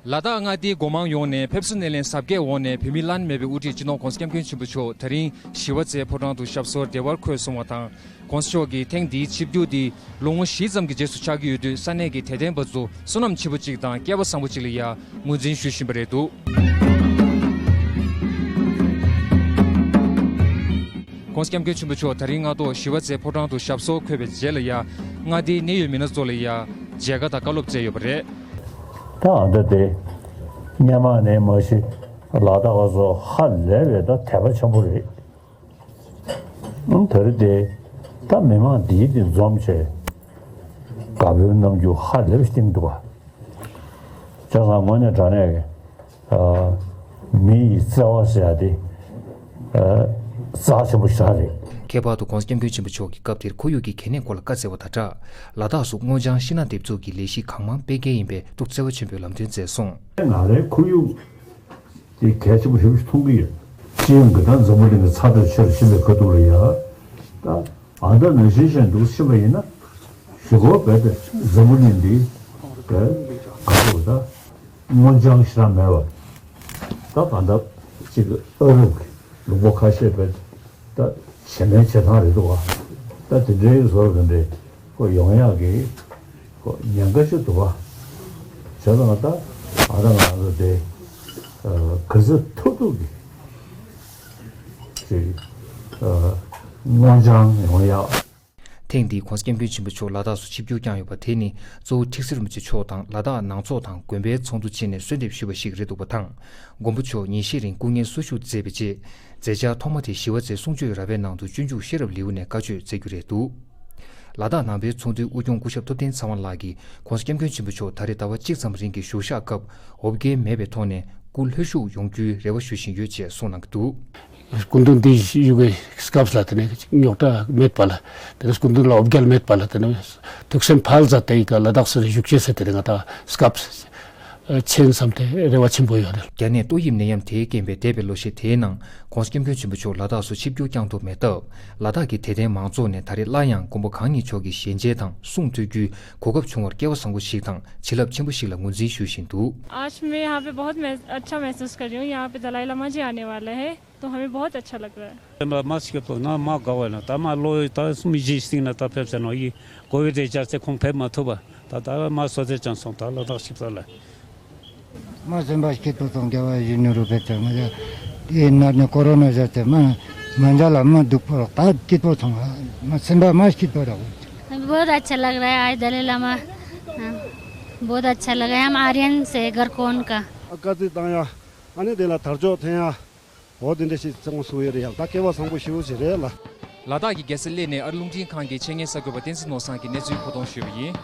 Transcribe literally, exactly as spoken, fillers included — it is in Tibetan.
ལ་དྭགས་མངའ་སྡེའི་སྒོ་མང་ཡོངས་ནས་ཕེབས་བསུ་སྣེ་ལེན་གཟབ་རྒྱས་འོག་ནས་བོད་མི་བླ་ན་མེད་པའི་དབུ་ཁྲིད་སྤྱི་ནོར་༧གོང་ས་༧སྐྱབས་མགོན་ཆེན་པོ་མཆོག་ད་རིང་ཞི་བ་རྩེའི་ཕོ་བྲང་དུ་ཞབས་སོར་བདེ་བར་འཁོད་སོང་བ་དང་། ༧གོང་ས་མཆོག་གིས་ཐེངས་འདིའི་ཆིབས་བསྒྱུར་འདི་ལོ་ངོ་བཞི་ཙམ་གྱི་རྗེས་སུ་ཆགས་ཀྱི་ཡོད་དུས། ས་གནས་ཀྱི་དད་ལྡན་པ་ཚོ་བསོད་ནམས་ཆེན་པོ་གཅིག་དང་སྐལ་བ་བཟང་པོ་གཅིག་ལ་ཡ་ངོས་འཛིན་ཞུ་བཞིན་པ་རེད་འདུག༧གོང་ས་༧སྐྱབས་མགོན་ཆེན་པོ་མཆོག་ད་རིང་སྔ་ཐོག་ཞི་བ་རྩེའི་ཕོ་བྲང་དུ་ཞབས་སོར་འཁོད་པའི་རྗེས་ལ་ཡ། མངའ་སྡེའི་གནད་ཡོད་མི་སྣ་ཚོ་ལ་ཡ་མཇལ་ཁ་དང་བཀའ་སློབ་སྩལ་ཡོད་པ་རེད། ད་ཨ་འདྲ་དེ་སྔོན་མ་ནས་མ་གཞི་ལ་དྭགས་པ་ཚོ་ཧ་ལས་པའི་ད་དད་པ་ཆེན་པོ་རེད། ཨང་། ད་རེས་དེ་ད་མི་མང་འདིའི་དེ་འཛོམས་བྱས་དགའ་པོའི་རྣམ་འགྱུར་ཧ་ལས་པའི་སྟེང་འདུག་པ། བྱས་ཙང་དངོས་གནས་དྲང་གནས་ཀྱི་ཨ། མི་ཡི་བརྩེ་བ་ཟེར་ཡ་དེ་ཨ། རྩ་ཆེན་པོ་ཞིག་རེད། ཁྱད་པར་དུ་༧གོང་ས་༧སྐྱབས་མགོན་ཆེན་པོ་མཆོག་གིས་སྐབས་དེར་ཁོར་ཡུག་གི་གལ་གནད་སྐོར་ལ་བཀའ་སྩལ་བ་དང་སྦྲགས། ལ་དྭགས་སུ་སྔོ་ལྗང་ཤིང་ནགས་འདེབས་འཛུགས་ཀྱི་ལས་གཞི་གང་མང་སྤེལ་གལ་ཡིན་པའི་ཐུགས་བརྩེ་བ་ཆེན་པོས་ལམ་སྟོན་མཛད་སོང་། ང་རའི་ཁོར་ཡུག་དེ་གལ་ཆེན་པོ་ཞེ་པོ་ཞིག་མཐོང་གི་ཡོད། སྤྱི་ཡོངས་ཀྱི་ད་འཛམ་བུ་གླིང་གི་ཚ་དྲོད་ཆེ་རུ་ཕྱིན་པའི་ཁ་ཐུག་ལ་ཡ། ད་ཨ་ད་ནང་བཞིན་བྱས་འདུག་ཕྱིན་པ་ཡིན་ན། གཞུག་གུ་རྦད་དེ་འཛམ་བུ་གླིང་འདི་ག་ཚོད་ད་སྔོ་ལྗང་ཞེ་དྲག་མེད་པ། ད་གང་ལྟར་གཅིག་ཨ་རུ་གི་ལུང་པ་ཁ་ཤས་རྦད་དེ་ད་བྱེ་མའི་བྱེ་ཐང་རེད་འདུག་པ། ད་དེ་འདྲའི་བཟོ་འདྲ་འདྲའི་ཁོ་ཡོང་ཡག་གི་ཁོ་ཉེན་ཁ་ཅིག་འདུག་པ། བྱས་ཙང་ད་ཨ་ད་ང་ཚོ་དེ་ག་ཚོད་ཐུབ་ཐུབ་ཀྱི་ཅིག་སྔོ་ལྗང་ཡོང་ཡག་ཐེངས་འདིའི་༧གོང་ས་༧སྐྱབས་མགོན་ཆེན་པོ་མཆོག་ལ་དྭགས་སུ་ཆིབས་བསྒྱུར་བསྐྱངས་ཡོད་པ་དེ་ནི་གཙོ་བོ་ཁྲི་ཟུར་རིན་པོ་ཆེ་མཆོག་དང་ལ་དྭགས་ནང་ཚོགས་དང་དགོན་པའི་ཚོགས་འདུ་ཆེད་ནས་གསོལ་འདེབས་ཞུས་པ་ཞིག་རེད་འདུག་པ་དང་། མགོན་པོ་མཆོག་ཉིན་ཤས་རིང་སྐུ་ངལ་གསོ་བཞུགས་མཛད་པའི་རྗེས། མཛད་འཆར་ཐོག་མ་དེ་ཞི་བ་རྩེའི་གསུང་ཆོས་ར་བའི་ནང་དུ་སྤྱོད་འཇུག་ཤེས་རབ་ལེའུ་ནས་བཀའ་ཆོས་སྩལ་རྒྱུ་རེད་འདུག་ལ་དྭགས་ནང་པའི་ཚོགས་འདུའི་དབུ་སྐྱོང་སྐུ་ཞབས་ཐུབ་བསྟན་ཚེ་དབང་ལགས་ཀྱིས་༧གོང་ས་༧སྐྱབས་མགོན་ཆེན་པོ་མཆོག་ད་རེས་ཟླ་བ་གཅིག་ཙམ་རིང་གི་བཞུགས་ཞག་སྐབས་འོ་བརྒྱལ་མེད་པའི་ཐོག་ནས་སྐུ་ལྷོད་བཞུགས་ཡོང་རྒྱུའི་རེ་བ་ཞུ་བཞིན་ཡོད་ཅེས་གསུངས་གནང་གི་འདུག་སྐུ་མདུན་འདི་བཞུགས་པའི་སྐབས་ལ་དེ་ནས་རྙོག་དྲ་མེད་པ་ལ། དེ་ནས་སྐུ་མདུན་ལ་འོ་བརྒྱལ་མེད་པ་ལ། དེ་ནས་ཐུགས་སེམས་ཕར་མཛད་དེ་ཡི་ག་ལ་དྭགས་སུ་བཞུགས་ཅེས་ཟེར་ཏེ་ང་ད་སྐབས་ཆེན་བསམ་སྟེ་རེ་བ་ཆེན་པོ་ཡོད་རེད། རྒྱ་ནད་ཏོག་དབྱིབས་ནད་ཡམས་དེས་རྐྱེན་པས་འདས་པའི་ལོ་ཤས་དེའི་ནང་༧གོང་ས་༧སྐྱབས་མགོན་ཆེན་པོ་མཆོག་ལ་དྭགས་སུ་ཆིབས་བསྒྱུར་བསྐྱངས་ཐུབ་མེད་སྟབས། ལ་དྭགས་ཀྱི་དད་ལྡན་མང་ཚོགས་ནས་ད་རེས་སླར་ཡང་མགོན་པོ་གང་ཉིད་མཆོག་གི་ཞལ་མཇལ་དང་གསུང་ཐོས་རྒྱུའི་གོ་སྐབས་བྱུང་བར་སྐལ་བ་བཟང་པོ་ཞིག་དང་བྱིན་རླབས་ཆེན་པོ་ཞིག་ལ་ངོས་འཛིན་ཞུ་བཞིན་འདུག आज मैं यहाँ पे बहुत मह-, अच्छा महसूस कर रही हूँ। यहाँ पे दलाई लामा जी आने वाले हैं, तो हमें बहुत अच्छा लग रहा है। མ་སྐྱིད་པོ་ན་མ་དགའ་བ་ན་ད་མ་ལོ་ད་སུམ་ཅུ་ཞིག་ན་ད་ཕེབས་ཟེར་ནོ་ཡི་གོ་བི་ཌི་བྱས་ཚེ་ཁོང་ཕེབས་མ་ཐུབ་པ། ད་ད་མ་སོ་ཚེ་ཅང་སོང་ད་ལ་དྭགས་ཞིབ་ཚགས་ལ། མ་སེམས་པ་སྐྱིད་པོ་དང་དགེ་བ་ཡིན་ནོ་རུ་ཕེབས་ཚར་ང་ཡ། དེའི་ནར་ནས་ཀོ་རོ་ན་ཟེར་ཏེ་མ་མ་འཇལ་ལ་མ་སྡུག་པོ་རོགས་ད་སྐྱིད་པོ་ཚང་མ་སེམས་པ་མ་སྐྱིད་པོ་ར། बहुत अच्छा लग रहा है आज दलाई लामा। हाँ, बहुत अच्छा लगा है। हम आर्यन से घर कौन का। ཨ་དཀའ་ཚེགས་བཏང་ཡ། ཨ་ནི་དེ་ལ་དར་ལྕོག་འཐེན་ཡ། འོ་དེ་འདྲ་ཞིག་བཙན་བཟུང་ཡོད་རེད་ཡ། ད་སྐལ་བ་བཟང་པོ་ཞེ་པོ་ཞིག་རེད་ལ། ལ་དྭགས་ཀྱི་རྒྱལ་ས་གླེ་ནས་ཨ་རི་རླུང་འཕྲིན་ཁང་གི་ཆེད་གཉེར་གསར་འགོད་པ་བསྟན་འཛིན་ནོར་བཟང་གིས་གནས་ཚུལ་མཁོ་གཏོང་ཞུས་པ་ཡིན།